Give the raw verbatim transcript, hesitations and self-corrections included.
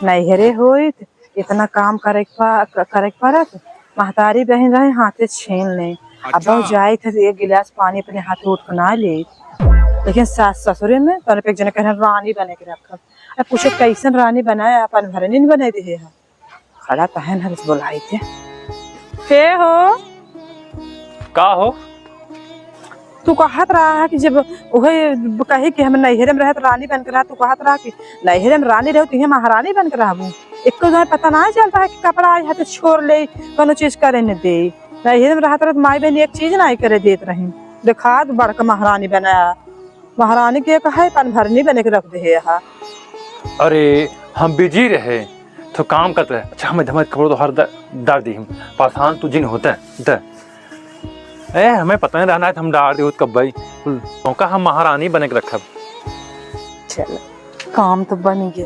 नैहरे होइत, इतना काम करे के पा-, क-, करे के पड़त, महतारी बहिन रहे, हाथे छीन ले। अब अच्छा। बहुत जाइत है, एक गिलास पानी अपने हाथे उठ के ना ले। लेकिन सास ससुरे में, तोरे पे एक जने कहना रानी बने के रखब। अब पूछे, "कैसन रानी बनाए, अपन भरनी नहीं बने दिहे है।" खड़ा पहन हर बोलाई थे। के हो? का हो? तू कहत रहा है कि जब उहे कहे कि हम नैहरे में रहत रानी बन के रहा, तू कहत रहा कि नैहरे में रानी रहो, तुहे महारानी बन के रहबू। एको जने पता ना चलता है कि कपड़ा आई हाथे छोड़ ले, कोनो चीज करे न दे। नैहरे में रहत रहत माई बहन एक चीज ना करे देत रही। देखा, तू बड़का महारानी बनाया। महारानी के कहे, पन भरनी बने के रख दे है। अरे, हम बिजी रहे, तो काम करते रहे। अच्छा, हमें धमक कपड़ो तो हर द-, डाल दी हम। परेशान तू जिन होते हैं, दे। ए, हमें पता नहीं रहना है, हम डाल दी होत कब भाई। मौका हम महारानी बने के रखब। चल, काम तो बन गया।